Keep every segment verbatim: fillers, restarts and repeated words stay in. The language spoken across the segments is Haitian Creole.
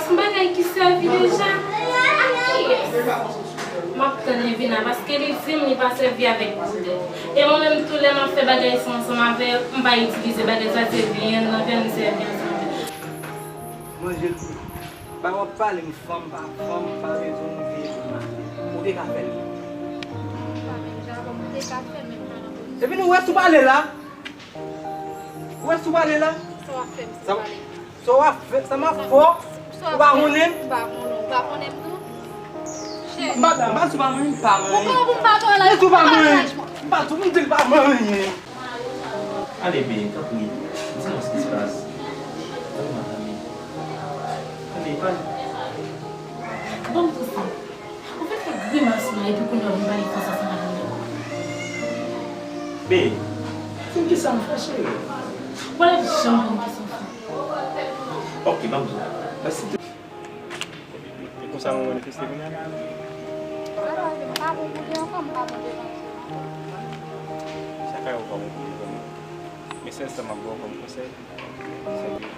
Yon bagay ki sèvi deja? Ak kiyès? M ap tann Levina, paske li di m li pa sèvi avèk boudè. E mwen menm, tou lè m ap fè bagay sa ansanm avè l, m pa itilize bagay sa, se vyann nan vyann m sèvi ansanm avè l. Manje l pou li. Ba w ap pale m fanm pa fanm, pa bezwen m veye pou manje. Ou te ka fè l. Pa menm jan avè m, ou te ka fè l, men m pa nan pozisyon. Epi nou wè sou pale la. Ou wè sou pale la. Sa w ap fè m si pale. Sa w ap fè, sa m ap fè w, ou pa konnen m? M pa konnen w, ou pa konnen m tou? Cheri. M pa, m pa di w pa manyen, m pa manyen. Ou pa, ou pa konnen. M pa di w pa manyen. M pa di w, m di l pa manyen. Ale, be, tanpri, di mwen sa k pase. Tanpri, ma amie. Ale, pale. Ban m di w sa. Ou fè fè grimas la, epi kounye a w vin pale franse ansanm avè m. Be, di m kisa m fè, cheri. Ou pa janm konn kisa w fè. Ok, ban m di w. Mèsi tou. E konsa nou manifeste kounye a? Sa pa, m pa bon pou li ankò, m pa bon devan. Sa ka yo pa bon pou li vrèman. Men sèl sa m ap ba w kòm konsèy, se ke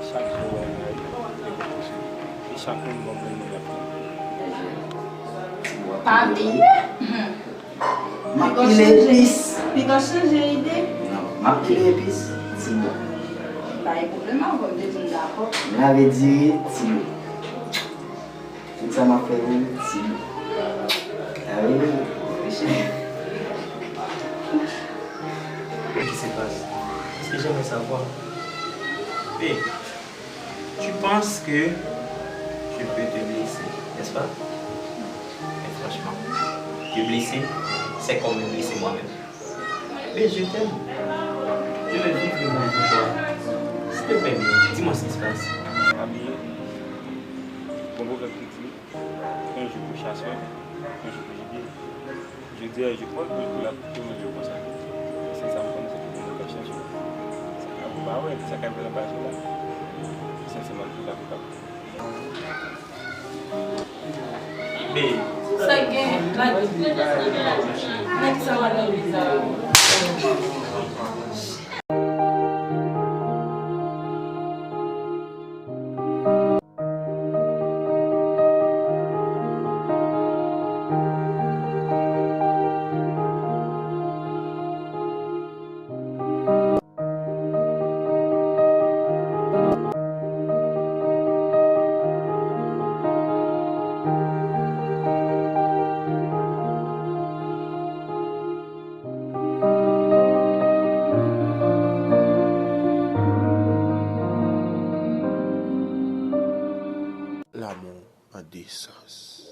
chak jou w wè yon nèg, li gon konsèy. E chak moun gon moun li ap tann. Pa bliye. M ap pile epis. Piga chanje ide. Non, m ap pile epis. Ti mo. Pa gen pwoblèm avè w, m te di m dakò. M lave diri, ti mo. Tout sa m ap fè pou ou, ti mo. Ah oui. Qu'est-ce qui se passe? Est-ce que j'aimerais savoir? Babe, tu penses que je peux te blesser, n'est-ce pas? Mais franchement, te blesser, c'est comme me blesser moi-même. Mais je t'aime. Je veux vivre le monde pour toi. S'il te plaît, dis-moi ce qui se passe. Pa bliye, gon pwovèb ki di, un jour pour chasseur, un jour pour gibier. Jodi a, je pran pou la pou manje yo konsa. Se sa m konnen, se pou moun k ap chache. Sa ka pou pa wè, sa ka vin anba jou la. Sensèman, m tou ta koupab. Be. Sa gen, lage. Nèg sa va lage. L'amour en deux sens.